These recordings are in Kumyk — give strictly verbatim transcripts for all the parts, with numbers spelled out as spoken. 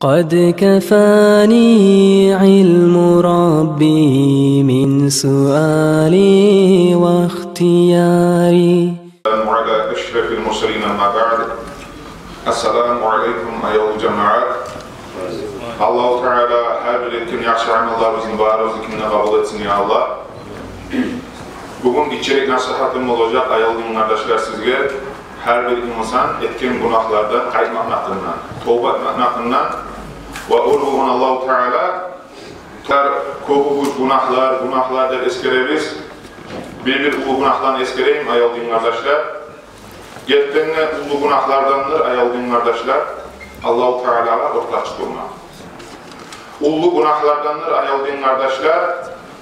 قد كفاني علم ربي من سؤالي واختياري. على أشرف المرسلين، أما بعد. السلام عليكم، أيها الجماعة. Аллагьу Таала гьар бир этген яхшы амалларыбызны барыбызныки де къабул этсин, я Аллагь. Бугюн гиччирек насигьатым болажакъ, аявлу дин къардашлар, сизге гьар бир инсан этген гюнагьлардан къайтмакъны гьакъындан, товба этмекни гьакъындан. Ва оьр болгъан Аллагьу Таала, тар кёбюбюз гюнагьлар, гюнагьлар деп эсгеребиз. Бир-бир уллу гюнагьланы эсгерейим, аявлу дин къардашлар. Гертиден де уллу гюнагьлардандыр, аявлу дин къардашлар, Аллагьу Таалагъа ортакъчы турмакъ. Уллу гюнагьлардандыр, аявлу дин къардашлар,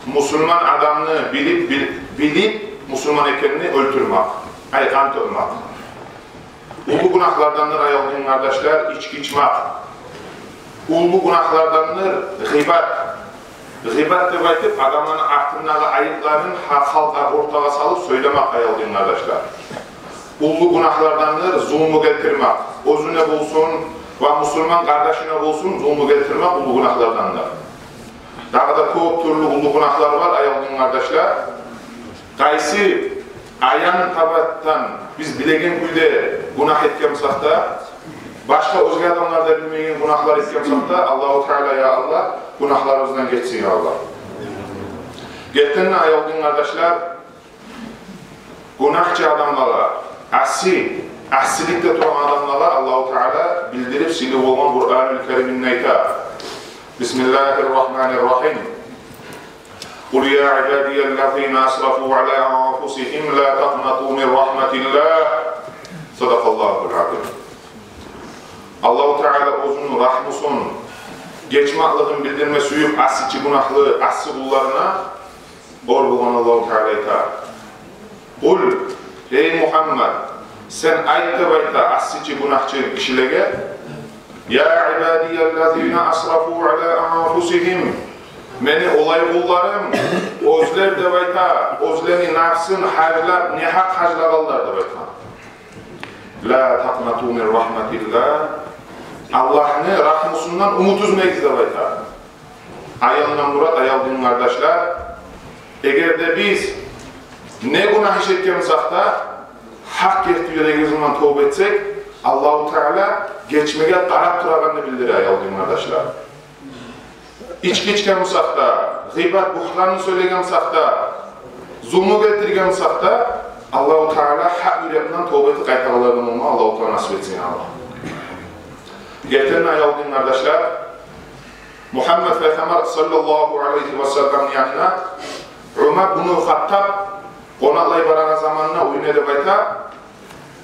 мусулман адамны билип, бил-, билип мусулман экенни оьлтюрмек, ай, къан тёкмек. Уллу гюнагьлардандыр, аявлу дин къардашлар, ички ичмек. Уллу гюнагьлардандыр гъыйбат. Гъыйбат деп айтып, адамланы артындагъы айыпларын гьа-, халкъ ортагъа салып сёйлемек, аявлу дин къардашлар. Уллу гюнагьлардандыр зулму гелтирмек. Оьзюне болсун ва мусулман къардашына болсун, зулму гелтирмек уллу гюнагьлардандыр. Дагъы да кёп тюрлю уллу гюнагьлар бар, аявлу дин къардашлар. Къайсы аян табатдан биз билеген кюйде гюнагь этген бусакъ да, башгъа оьзге адамлар да билмеген гюнагьлар этген бусакъ да, Аллагьу Таала, я Аллагь, гюнагьларыбыздан гечсин, я Аллагь. Гертиден де, аявлу дин къардашлар, гюнагьчы адамлагъа, аси, асиликде турагъан адамлагъа Аллагьу Таала билдирип, сыйлы болгъан Къуръанул Кериминде айта: بسم الله الرحمن الرحيم. قل يا عبادي الذين أسرفوا على أنفسهم لا تقنطوا من رحمة الله. صدق الله العظيم. Аллагьу Таала оьзюню рагьмусун, гечмеклигин билдирме сююп, асичи гюнагьлы, аси къулларына, оьр болгъан Аллагьу Таала айта: قل, гьей Мугьаммад, сен айт деп айта асичи гюнагьчы гишилеге: يا عبادي الذين أسرفوا على أنفسهم. Мени олай къулларым, оьзлер деп айта, оьзлени напсын харжлап, негьакъ харжлагъанлар деп айта. لا تقنطوا من رحمة الله. Аллагьны рагьмусундан умут уьзмегиз деп айта. Аягъындан мурат, аявлу дин къардашлар, эгер де биз не гюнагь иш этген бусакъ да, гьакъ герти юрегибиз булан товба этсек, Аллагьу Таала гечмеге къарап турагъанны билдире, аявлу дин къардашлар. Ички ичген бусакъ да, гъыйбат, бугьтанны сёйлеген бусакъ да, зулму гелтирген бусакъ да, Аллагьу Таала гьакъ юрек булан товба этип къайтагъанлардан болма Аллагьу Таала насип этсин, я Аллагь. Гертиден де, аявлу дин къардашлар, Мугьаммад пайхаммар саллаллагьу алайгьи ва салламны янына Умар бну Хаттаб къонакълай барагъан заманына уьюне деп айта,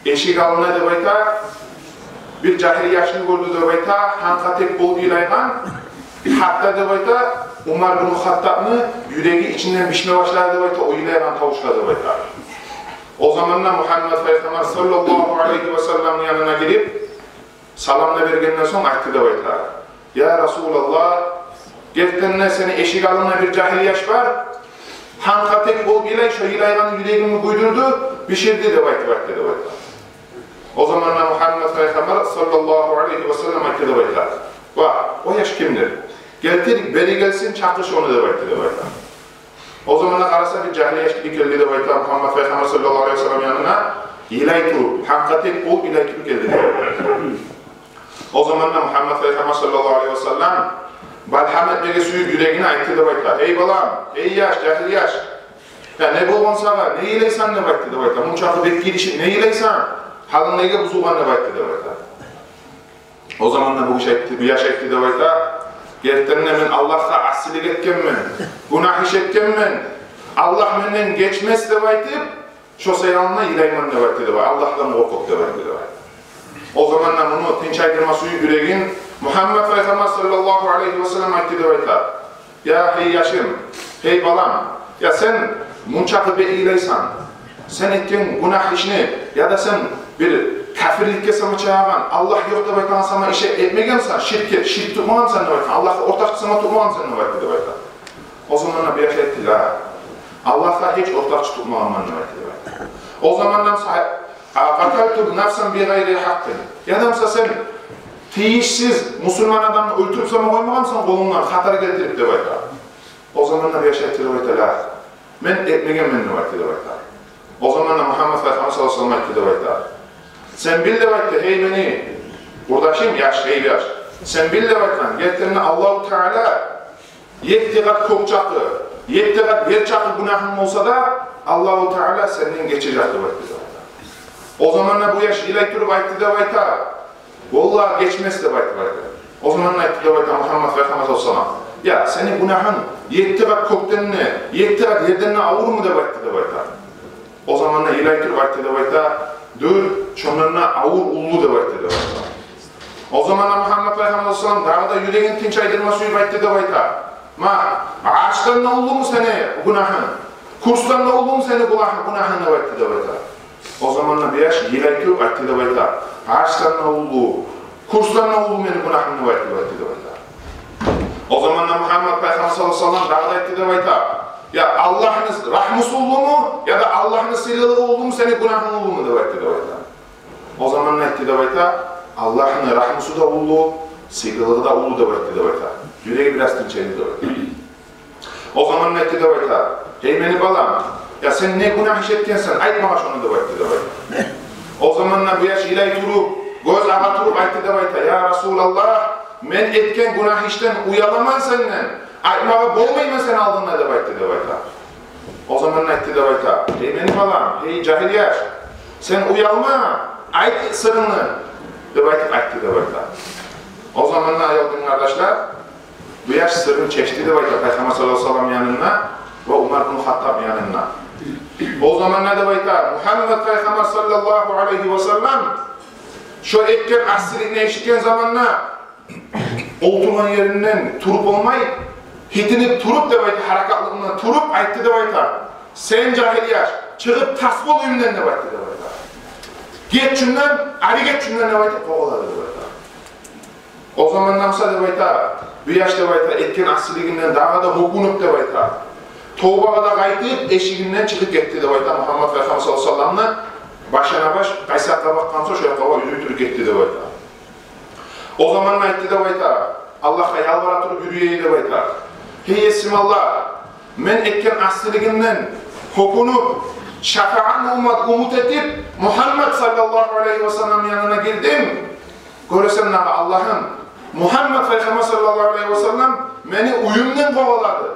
эшик алдына деп айта, бир жагьил яшны гёрдю деп айта, гьанкъа тек болуп йылайгъан. Гьатта деп айта, Умар бну Хаттабны юреги ичинден бишме башлады деп айта, о йылайгъан тавушгъа деп айта. О заманда Мугьаммад пайхаммар саллаллагьу алайгьи ва салламны янына гирип, саламны бергенден сонг айтды деп айта: «Я Расулаллагь, гертиден де сени эшик алдынгда бир жагьил яш бар. Гьанкъа тек болуп йылай, шо йылайгъаны юрегимни гюйдюрдю, биширди», — деп айтып айтды деп айта. О заманда Мугьаммад пайхаммар саллаллагьу алайгьи ва саллам айтды деп айта: «Ва, о яш кимдир? Гелтир, бери гелсин, чакъыр шону», — деп айтды деп айта. О заманда къараса, бир жагьил яш гелди деп айта Мугьаммад пайхаммар саллаллагьу алайгьи ва саллам янына, йылай туруп, гьанкъа тек болуп йылай туруп гелди деп айта. О заманда Мугьаммад пайхаммар саллаллагьу алайгьи ва саллам балгьам этмеге сююп юрегине айтды деп айта: «Эй балам, эй яш, жагьил яш, я не болгъан сагъа, не йылайсан?» — деп айтды деп айта. «Мунчакъы бек киришип не йылайсан? Гьалынг неге бузулгъан?» — деп айтды деп айта. О заманда бу гиши айтды, бу яш айтды деп айта: «Гертиден де мен Аллагьгъа асилик этгенмен, гюнагь иш этгенмен. Аллагь менден гечмес деп айтып, шо саялы йылайман», — деп айтды деп айта. «Аллагьдан къоркъуп», — деп айтды деп айта. О заманда муну тынчайдырма сююп юрегин, Мугьаммад пайхаммар саллаллагьу алайгьи ва саллам айтды деп айта: «Я, гьей яшым, гьей балам, я сен мунчакъы бек йылайсан, сен этген гюнагь ишни, я да сен бир капирликге сама чыгъагъан, Аллагь ёкъ деп айтагъан сама иш этмегенсен, ширкге, ширк тутмагъансан деп айта, Аллагьгъа ортакъчы сама тутмагъансан», — деп айтды деп айта. О заманда бу яш айтды: «Ла, Аллагьгъа гьеч ортакъчы тутмагъанман», — деп айтды деп айта. О заманда са-, «А къаталтум нафсан бигъайри гьакъкъин». Я да буса сен тийишсиз мусулман адамны оьлтюрюп сама къоймагъанмысан къолунгдан хатар гелтирип?» — деп айта. О заманда бу яш айтды деп айта: «Ла, мен этмегенмен», — деп айтды деп айта. О заманда Мухаммад пайхаммар саллаллагьу алайгьи ва саллам айтды деп айта: «Сен бил, — деп айтды, — гьей мени къурдашым, яш, гьей яш, сен бил, — деп айтгъан, — гертиден Аллагьу Таала етти къат кёк чакъы, етти къат ер чакъы гюнагьынг болса да, Аллагьу Таала сенден гечежек», — деп айтды деп айта. О заманда бу яш йылай туруп айтды деп айта: «Валлагь, гечмес», — деп айтды деп айта. О заманда айтды деп айта Мухаммад пайхаммар саллаллагьу алайгьи ва саллам: «Я, сени гюнагьынг етти къат кёкден де, етти къат ерден де авурму?» — деп айтды деп айта. О заманда йылай туруп айтды деп айта: «Дюр, шондан да авур, уллу», — деп айтды деп айта. О заманда Мухаммад пайхаммар саллаллагьу алайгьи ва саллам дагъы да юрегин тынчайдырма сююп айтды деп айта: «Ма, аршдан да уллуму сени гюнагьынг? Курсдан да уллуму сени гюнагьынг?» — деп айтды деп айта. О заманда бу яш йылай туруп айтды деп айта: «Аршдан да уллу, курсдан да уллу мени гюнагьым», — деп айтды деп айта. О заманда Мухаммад пайхаммар саллаллагьу алайгьи ва саллам дагъы да айтды деп айта: «Я Аллагьны рагьмусу уллуму, яда Аллагьны сыйлылыгъы уллуму сени гюнагьынг уллуму?» — деп айтды деп айта. О заманда айтды деп айта: «Аллагьны рагьмусу да уллу, сыйлылыгъы да уллу», — деп айтды деп айта. Юреги бираз тынчайды деп айта. О заманда айтды деп айта: «Гьей мени балам, я сен не гюнагь иш этгенсен, айт магъа шону», — деп айтды деп айта. О заманда бу яш йылай туруп, гёз агъа туруп айтды деп айта: «Я Расулаллагь, мен этген гюнагь ишден уяламан сенден, айтмагъа болмайман сени алдынгда», — деп айтды деп айта. О заманда айтды деп айта: «Гьей мени балам, гьей жагьил яш, сен уялма, айт сырынгны», — деп айтып айтды деп айта. О заманда, аявлу дин къардашлар, бу яш сырын чечди деп айта пайхаммар саллаллагьу алайгьи ва саллам янында ва Умар бин Хаттаб янында. О заманда деп айта Мухаммад пайхаммар саллаллагьу алайгьи ва саллам шо этген асилигин эшитген заманда олтургъан еринден туруп болмай, гьитинип туруп деп айта, гьаракатлыгъындан туруп айтды деп айта: «Сен, жагьил яш, чыгъып тас бол уьюмден», — деп айтды деп айта. «Гет шундан, ари гет шундан», — деп айтып къувалады деп айта. О замандан буса деп айта, бу яш деп айта, этген асилигинден дагъы да гьёкюнюп деп айта, товбагъа да къайтып, эшигинден чыгъып гетди деп айта. Мухаммад пайхаммар саллаллагьу алайгьи ва салламны башына баш, къайсы якъгъа бакъгъан буса, шо якъгъа юрюй туруп гетди деп айта. О заманда айтды деп айта, Аллагьгъа ялбара туруп юрюй эди деп айта: «Гьей Есим Аллагь, мен этген асилигимден гьёкюнюп, шафагьатны умут, умут этип, Мухаммад саллаллагьу алайгьи ва саллам янына гелдим. Гёресен дагъы, Аллагьым, Мухаммад пайхаммар саллаллагьу алайгьи ва саллам мени уьюмден къувалады.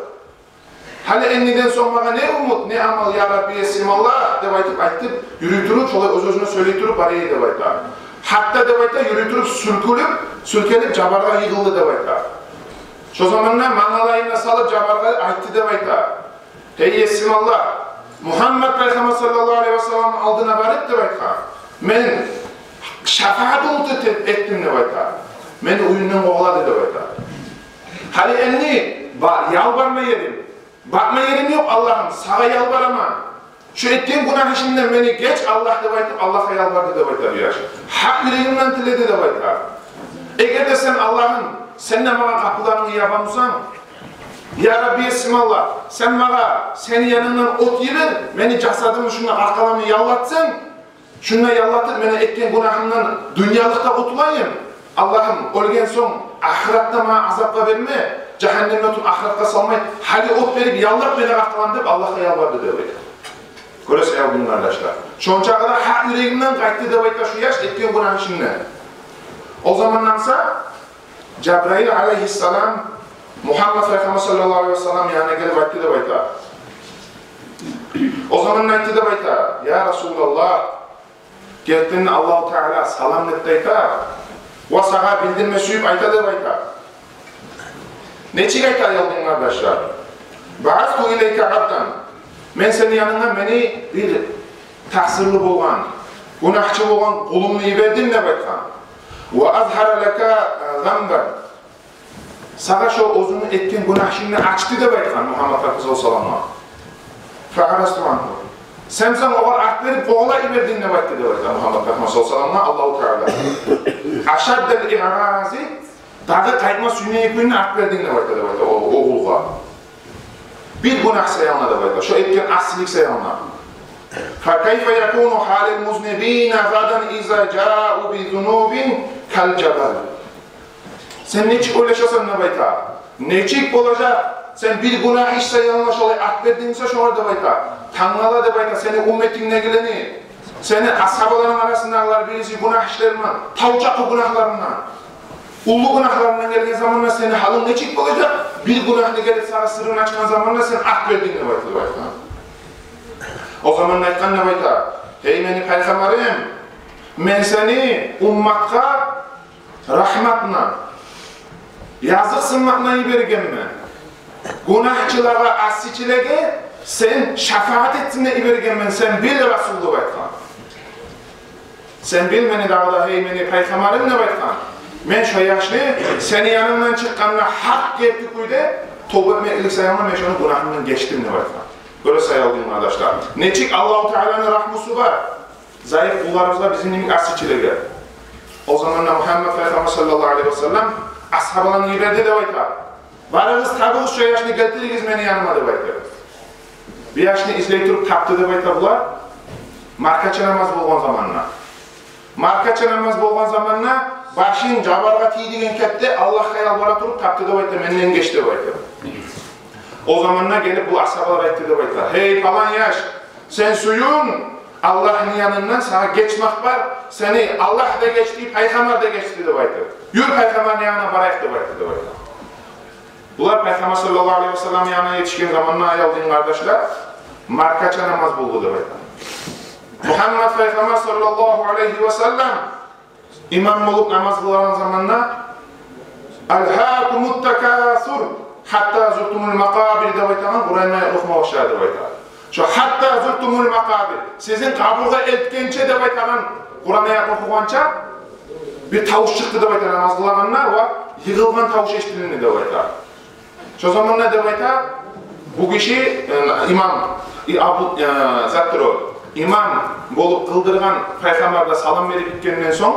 Гьали эндиден сонг магъа не умут, не амал, я Рабби, Есим Аллагь?» — деп айтып, айтып, юрюй туруп, шолай оьз-оьзюне сёйлей туруп бара эди деп айта. Гьатта деп айта, юрюй туруп сюлкюлюп, сюлкюлюп жабаргъа йыгъылды деп айта. Шо заманда мангалайына салып жабаргъа айтды деп айта: «Гьей Есим Аллагь, Мухаммад пайхаммар саллаллагьу алайгьи ва саллам алдына барып, — деп айта, — мен шафагьат умут эт-, этдим, — деп айта, — мени уьюмден къувалады», — деп айта. «Гьали энди ба-, ялбарма ерим, бакъма ерим ёкъ, Аллагьым, сагъа ялбараман. Шо этген гюнагь ишимден мени геч, Аллагь», — деп айтып, Аллагьгъа ялбарды деп айта бу яш. Гьакъ юрегинден тиледи деп айта. «Эгер де сен, Аллагьым, сен де магъа къапуларынгны яба бусанг, я Рабби, Есим Аллагь, сен магъа сени янынгдан от йибер, мени жасадымны шунда къаркъарамны яллатсанг, шунда яллатып, мен этген гюнагьымдан дюньялыкъда къутулайым. Аллагьым, оьлген сонг ахыратда магъа азапгъа берме, жагьаннемде тутуп ахыратгъа салмай, гьали от берип, яллат мени къаркъарам», — деп Аллагьгъа ялбарды деп айта. Гёресиз, аявлу дин къардашлар. Шончакъы да гьакъ юрегинден къайтды деп айта шу яш этген гюнагь ишинден. О замандан буса Жабраил алайгьиссалам Мухаммад пайхаммар саллаллагьу алайгьи ва саллам янына гелип айтды деп айта. О заманда айтды деп айта: «Я Расулаллагь, гертиден Аллагьу Таала салам деп де айта, ва сагъа билдирме сююп айта», — деп айта. Нечик айта, аявлу дин къардашлар? «Баъасту илайка абдан». Мен сени янынга мени бир такъсырлы болгъан, гюнагьчы болгъан къулумну йибердим деп айтгъан. «Ва азгьара лака, э, занбан». Сагъа шо оьзюнгню этген гюнагь ишингни ачды деп айтгъан Мухаммад пайхаммар саллаллагьу алайгьи ва салламгъа. «Фа аъразту ангьу». Сен, сен огъар арт берип, къувалай йибердинг деп айтды деп айта Мухаммад пайхаммар саллаллагьу алайгьи ва салламгъа Аллагьу Таала. «Ашаддал иърази», дагъы къайтма сюймейген кюйде арт бердинг деп айта деп айта о, о къулгъа. Бир гюнагь саялы деп айта, шо этген асилик саялы. «Фа кайфа якуну гьалул музнибина гадан иза жау би зунубин кал жабал». Сен нечик ойлашасан деп айта. Нечик болажакъ? Сен бир гюнагь иш саялы шолай арт бердинг буса шогъар деп айта. Тангала деп айта, сени умметингдегилени, сени асгьабаларынг арасындагъылар бириси гюнагь ишлери булан, тав чакъы гюнагьларындан, уллу гюнагьларындан гелген заманда сени гьалынг нечик болажакъ? Бир гюнагьны гелип сагъа сырын ачгъан заманда сен арт бердинг деп айта, деп айта. О заманда айтгъан деп айта: «Гьей мени пайхаммарым, мен сени умматгъа рагьмат булан, языкъсынмакъ булан йибергенмен. Гюнагьчылагъа, асичилеге сен шафагьат этсин деп йибергенмен, сен бил, Расул», — деп айтгъан. «Сен бил мени дагъы да, гьей мени пайхаммарым, — деп айтгъан, — мен шо яшны сени янынгдан чыкъгъанда гьакъ герти кюйде товба этмеклик саялы мен шону гюнагьындан гечдим», — деп айтгъан. Гёресиз, аявлу дин къардашлар, нечик Аллагьу Тааланы рагьмусу бар зайып къулларыбызгъа, бизин йимик асичилеге. О заманда Мугьаммат пайхаммар саллаллагьу алайгьи ва саллам асгьабаланы йиберди деп айта. «Барыгъыз, табыгъыз шо яшны, гелтиригиз мени яныма», — деп айта. Бу яшны излей туруп тапды деп айта булар. Маркача намаз болгъан заманда. Маркача намаз болгъан заманда башын жабаргъа тийдирген кепде Аллагьгъа ялбара туруп тапды деп айта, «Менден геч», — деп айта. О заманда гелип бу асгьабалар айтды деп айта: «Гьей, палан яш, сен сююн, Аллагьны янындан сагъа гечмек бар, сени Аллагь да гечди, пайхаммар да гечди», — деп айта. «Юр, пайхаммарны янына барайыкъ», — деп айтды деп айта. Булар пайхаммар саллаллагьу алайгьи ва саллам янына етишген заманда, аявлу дин къардашлар, маркача намаз болду деп айта. Мугьаммат пайхаммар саллаллагьу алайгьи ва саллам имам болуп намаз къылагъан заманда «Альгьакумут такасур, гьатта зуртумул макъабир» деп айтагъан Къуран аятны охума башлады деп айта. Шо «гьатта зуртумул макъабир», сизин къабургъа элтгенче деп айтагъан Къуран аятны охугъанча бир тавуш чыкъды деп айта намаз къылагъанда, ва йыгъылгъан тавуш эшитилинди деп айта. Шо заманда деп айта, бу гиши, э, имам, и, абу, э, заттыр о, имам болуп къылдыргъан пайхаммар да салам берип битгенден сонг,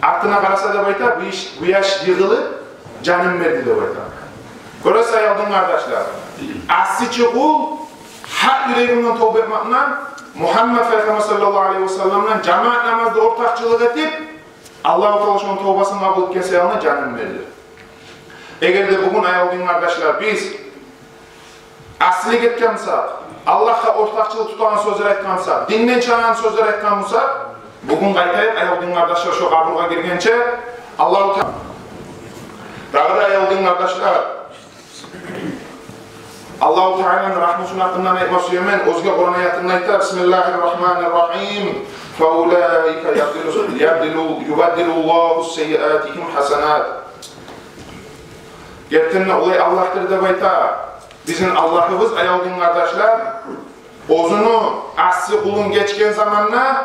артына къараса деп айта, бу иш, бу яш йыгъылып, жанын берди деп айта. Гёресиз, аявлу дин къардашлар, асичи къул гьакъ юрегинден товба этмек булан, Мугьаммат пайхаммар саллаллагьу алайгьи ва салламдан жамаат намазда ортакъчылыкъ этип, Аллагьу Таала шону товбасын къабул этген саялы жанын берди. Эгер де бугюн, аявлу дин къардашлар, биз асилик этген бусакъ, Аллагьгъа ортакъчылыкъ тутагъан сёзлер айтгъан бусакъ, динден чыгъагъан сёзлер айтгъан бусакъ, бугюн къайтайыкъ, аявлу дин къардашлар, шо къабургъа гиргенче Аллагьу Та-, дагъы да, аявлу дин къардашлар, Аллагьу Тааланы рагьмусуну гьакъындан айтма сюемен. Оьзге Къуран аятында айта: «Бисмиллагьир рагьманир рагьим. Фаулаика юбаддилу, юбаддилуллагьу саййиатигьим гьасанат». Гертиден де, олай Аллагьдыр деп айта бизин Аллагьыбыз, аявлу дин къардашлар, оьзюню аси къулун гечген заманда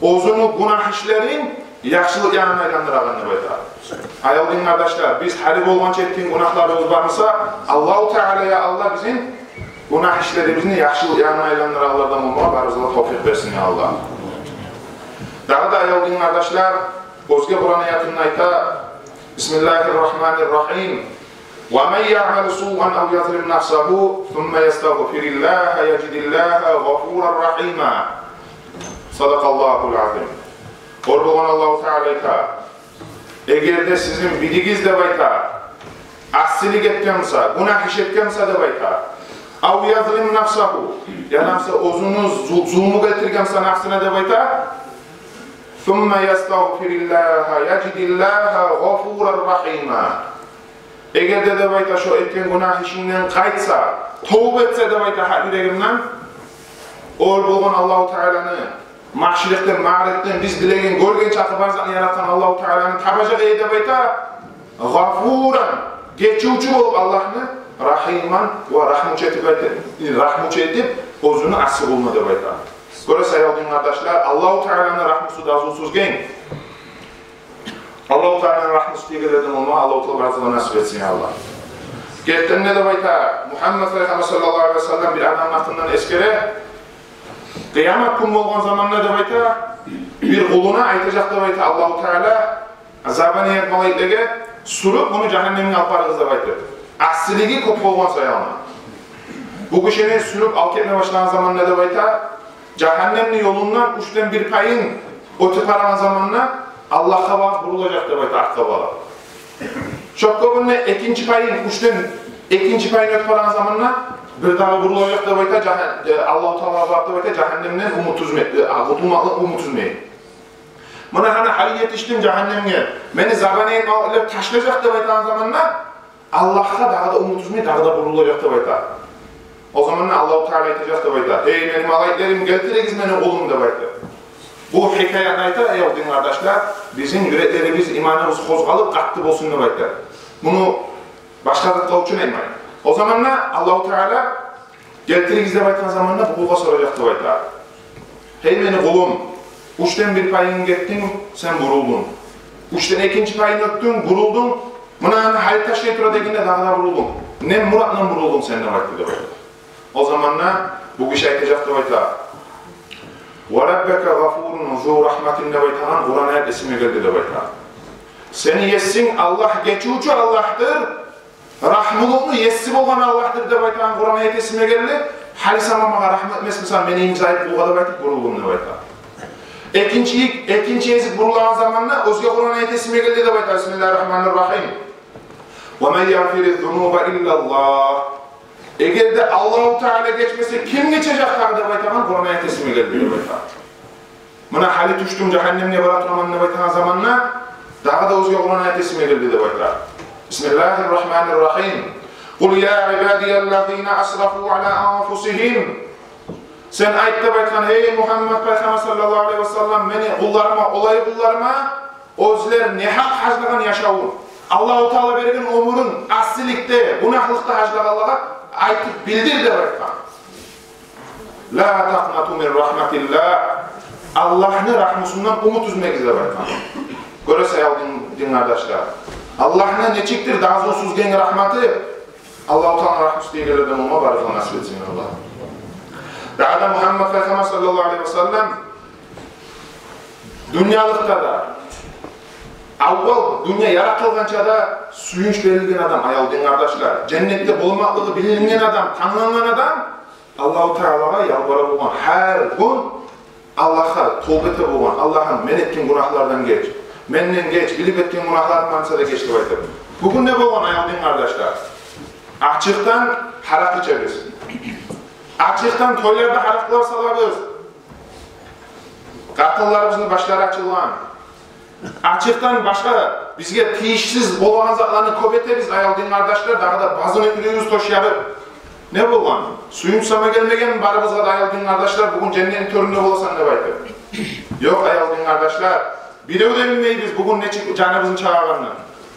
оьзюню гюнагь ишлерин яхшылыкъ янына айландырагъан деп айта. Аявлу дин къардашлар, биз гьали болгъанча этген гюнагьларыбыз бар буса, Аллагьу Таала, я Аллагь, бизин гюнагь ишлерибизни яхшылыкъ янына айландырагъанлардан болмагъа барыбызгъа тавфикъ берсин, я Аллагь. Дагъы да, аявлу дин къардашлар, оьзге Къуран аятында айта: «Бисмиллагьир рагьманир рагьим. Ва ман ягъмал суан ав язлим нафсагьу, сумма ястагъфириллагьа яжидиллагьа гъафуран рагьима». Садакъаллагьул азим. Къурбан Аллагьу Таала айта: «Эгер де сизин биригиз, — деп айта, — асилик этген буса, гюнагь иш этген буса, — деп айта, — ав язлим нафсагьу, яда буса оьзюню зул-, зулму гелтирген буса нафсына, — деп айта, — сумма ястагъфириллагьа яжидиллагьа гъафуран рагьима». Эгер де, — деп айта, — шо этген гюнагь ишинден къайтса, товба этсе, — деп айта, — гьакъ юрегинден, оьр болгъан Аллагьу Тааланы машрикъден, магърибден, биз билеген, гёрген чакъы бар затны яратгъан Аллагьу Тааланы табажакъ эди, — деп айта, — гъафуран, гечивчю болуп Аллагьны, рагьиман, ва рагьмучу этип, рагьмучу этип оьзюню аси къулуна», — деп айта. Гёресиз, аявлу дин къардашлар, Аллагьу Тааланы рагьмусу дагъы сюйген. Аллагьу Тааланы рагьмусу тюгюлден болма Аллагьу Таала барыбызгъа насип этсин, я Аллагь. Гертиден де, — деп айта, — Мугьаммат пайхаммар саллаллагьу алайгьи ва саллам бир адамны гьакъындан эсгере. Къыямат гюн болгъан заманда, — деп айта, — бир къулуна айтажакъ, — деп айта, — Аллагьу Таала азабын этип малайиклеге, сюрюп, муну жагьаннемге алып барыгъыз деп айтып, асилиги кёп болгъан саялы. Бу гишини сюрюп алып гетме башлагъан заманда, — деп айта, — жагьаннемни ёлундан уьчден бир пайын оьтюп барагъан заманда Аллагьгъа багъып бурулажакъ, — деп айта, — артгъа багъып. Чокъ кёбюнде экинчи пайын, уьчден экинчи пайын оьтюп барагъан заманда бир дагъы бурулажакъ деп айта, жагьан-, э, Аллагьу Таала бар деп айта, жагьаннемден умут уьзмей, э, къутулмакълыкъ умут уьзмей. Муна гьана гьали етишдим жагьаннемге, мени забанайын алып ташлажакъ деп айтагъан заманда, Аллагьгъа дагъы да умут уьзмей, дагъы да бурулажакъ деп айта. О заманда Аллагьу Таала айтажакъ деп айта: «Гьей мени малайиклерим, гелтиригиз мени къулум», — деп айта. Бу хикаяны айта, аявлу дин къардашлар, бизин юреклерибиз, иманыбыз къозгъалып, къатты болсун деп айта. Муну башгъа затгъа учун айтмай. О заманда Аллагьу Таала «гелтиригиз» деп айтгъан заманда бу къулгъа соражакъ деп айта: «Гьей мени къулум, уьчден бир пайын гетдинг, сен бурулдунг. Уьчден экинчи пайын оьтдюнг, бурулдунг. Муна гьали ташлай тура дегенде, дагъы да бурулдунг. Не муратындан бурулдунг сен?» — деп айтды деп айта. О заманда бу гиши айтажакъ деп айта: «Ва раббука гъафурун зу рахматин» деп айтагъан Къуран аят эсиме гелди деп айта. Сени Есинг Аллагь гечивчю Аллагьдыр, рагьмулукъну Еси болгъан Аллагьдыр деп айтагъан Къуран аят эсиме гелди. Гьали сама магъа рагьму этмесмисен мени йимик зайып къулгъа деп айтып бурулдум деп айта. Экинчи, экинчи гезик бурулагъан заманда оьзге Къуран аят эсиме гелди деп айта. Бисмиллагьир рагьманир рагьим. «Ва ман ягъфириз зунуба иллаллагь». Эгер де Аллагьу Таала гечмесе, ким гечежек дагъы деп айтагъан Къуран аят эсиме гелди деп айта. Муна гьали тюшдюм, жагьаннемге бара тураман деп айтагъан заманда дагъы да оьзге Къуран аят эсиме гелди деп айта. Бисмиллагьир рагьманир рагьим. «Къул я ибадияллазина асрафу ала анфусигьим». Сен айт деп айтгъан, гьей Мугьаммад пайхаммар саллаллагьу алайгьи ва саллам, мени къулларыма, олай къулларыма, оьзлер негьакъ гьажлагъан яшавун, Аллагьу Таала берген оьмюрюн асиликде, гюнагьлыкъда гьажлагъанлагъа айтып билдир деп айтгъан. «Ла такънату мин рагьматиллагь». Аллагьны рагьмусундан умут уьзмегиз деп айтгъан. Гёресиз, аявлу дин, дин къардашлар. Аллагьны нечикдир дагъы да сюйген рагьматы, Аллагьу Тааланы рагьмусу тийгенлерден болма барыбызгъа насип этсин Аллагь. Дагъы да Мугьаммад пайхаммар саллаллагьу алайгьи ва саллам дюньялыкъда да, аввал дюнья яратылгъанча да сююнч берилген адам, аявлу дин къардашлар. Женнетде болмакълыгъы билинген адам, танглангъан адам, Аллагьу Таалагъа ялбара болгъан гьар гюн, Аллагьгъа товба эте болгъан: «Аллагьым, мен этген гюнагьлардан геч, менден геч, билип этген гюнагьларым бар буса да геч», — деп айтып. Бугюн не болгъан, аявлу дин къардашлар? Ачыкъдан гьаракъы ичебиз. Ачыкъдан тойларда гьаракъылар салабыз. Къатынларыбызны башлары ачылгъан. Ачыкъдан башгъа бизге тийишсиз болгъан затланы кёп этебиз, аявлу дин къардашлар, дагъы да базынып юрюйбюз тёш ярып. Не болгъан? Сююнч сама гелмегенми барыбызгъа да, аявлу дин къардашлар, бугюн женнетни тёрюнде боласан деп айтып? Ёкъ, аявлу дин къардашлар. Бирев де билмейбиз бугюн нечик жаныбызны чыгъаргъанын.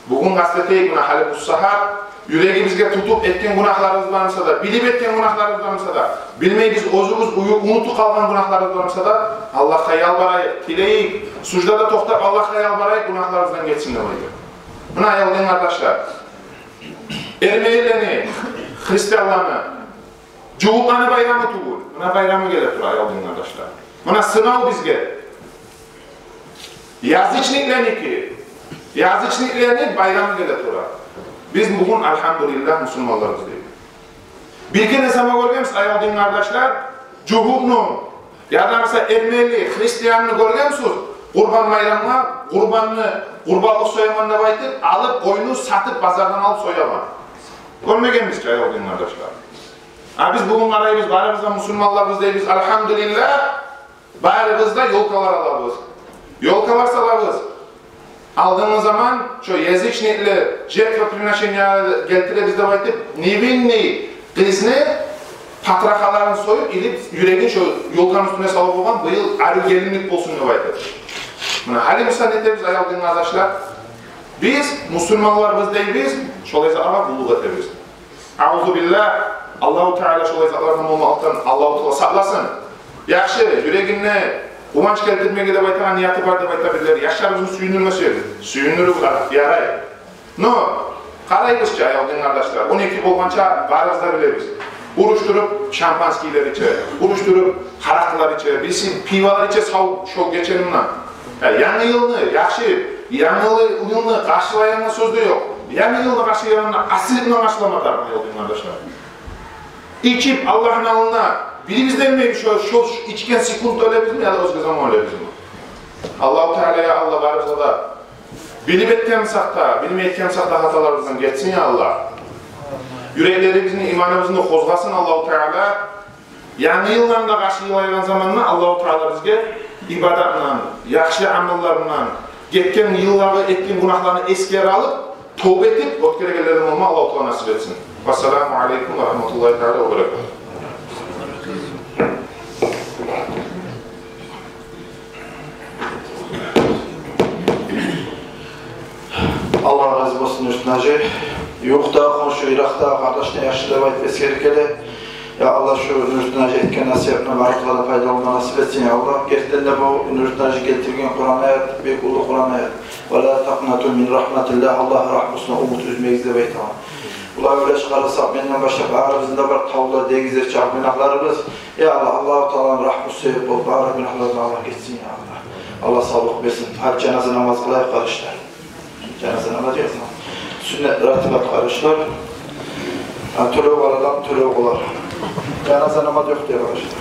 Бугюн къаст этейик, муна гьали бу сагьат юрегибизге тутуп этген гюнагьларыбыз бар буса да, билип этген гюнагьларыбыз бар буса да, билмейбиз, оьзюбюз уну-, унутуп къалгъан гюнагьларыбыз бар буса да, Аллагьгъа ялбарайыкъ, тилейик, суждада токътап Аллагьгъа ялбарайыкъ, гюнагьларыбыздан гечсин деп айтып. Муна, аявлу дин къардашлар, эрмелилени, христианланы жугьутланы байрамы тюгюл. Муна байрамы геле тура, аявлу дин къардашлар. Муна сынав бизге. Язычникленики, язычниклени байрамы геле тура. Биз бугюн, альгьамдулиллагь, мусулманларбыз дейик. Бир керен сама гёргенбиз, аявлу дин къардашлар, жугьутну, яда буса эрмели, христианны гёргенмисиз, Къурбан байрамгъа къурбанны, къурбанлыкъ сояман деп айтып, алып къойну сатып, базардан алып соягъан? Гёрмегенбиз чи, аявлу дин къардашлар. А биз бугюн къарайбыз, барыбыз да мусулманларбыз дейбиз, альгьамдулиллагь, барыбыз да ёлкалар алабыз, ёлкалар салабыз. Алдынгъы заман шо язычниклер жертвоприношение гелтиребиз деп айтып, невинный къызны патрахаларын союп, илип, юрегин шо ёлканы уьстюне салып болгъан, быйыл арив гелинлик болсун деп айтып. Муна гьали мисал этебиз, аявлу дин къардашлар. Биз мусулманларбыз дейбиз, шолай затлагъа къуллукъ этебиз. Аузу биллагь, Аллагьу Таала шолай затлардан болмакъдан Аллагьу Таала сакъласын. Яхшы, юрегинде къуванч гелтирмеге деп айтагъан нияты бар деп айта бирлери. Яшларыбызны сююндюрмесе, сююндюрюп ярай. Но къарайбыз чы, аявлу дин къардашлар, он эки болгъанча барыбыз да билебиз. Урушдуруп шампанскийлер иче, урушдуруп гьаракъылар иче, бириси пивалар иче, сав шо гечени муна. Я, янгы йылны, яхшы, янгы йылны къаршылайгъангъа сёз де ёкъ. Янгы йылны къаршылайгъангъа асилик булан къаршылама тарыкъ, аявлу дин къардашлар. Ичип, Аллагьны алдында бирибиз де билмейбиз, шо, шо ичген секунд оьлебизми, яда оьзге заман оьлебизми? Аллагьу Таала, я Аллагь, барыбызгъа да Билип этген сакъда, билмей этген сакъда хаталарыбыздан гечсин, я Аллагь. Юреклерибизни, иманыбызны къозгъасын Аллагьу Таала. Янгы йылдан да къаршы йылайгъан заманда Аллагьу Таала бизге ибадатдан, яхшы амаллардан, гетген йылларда этген гюнагьларын эсге алып, товба этип, оьтгерегенлерден болма Аллагьу Таала насип этсин. Вассаламу алейкум ва рагьматуллагьи таала ва баракатугь. Аллагь рази болсун, Нурсултан-гьажи. Ювукъда, хоншу, йыракъда къардашлар яхшы деп айтып эсгерип геле. Я Аллагь, шу Нурсултан-гьажи этген насигьатдан барыбызгъа да пайдаланма насип этсин, я Аллагь. Гертиден де, бу Нурсултан-гьажи гелтирген Къуран аят, бек уллу Къуран аят. «Ва ла такънату мин рагьматиллагь», Аллагь рагьмусундан умут уьзмегиз деп айта. Булай ойлашып къарасакъ, менден башлап барыбызны да бар тавлар, денгизлер чакъы гюнагьларыбыз. Я Аллагь, Аллагьу Тааланы рагьмусу себеп болуп, бары гюнагьлардан Аллагь гечсин, я Аллагь. Аллагь савлукъ берсин. Гьали жаназа намаз къылайыкъ, къардашлар. Жаназа намаз ёкъму? Сюннет ратибат, къардашлар. Гьа, тёлев бар адам тёлев къылар. Жаназа намаз ёкъ дей, къардашлар.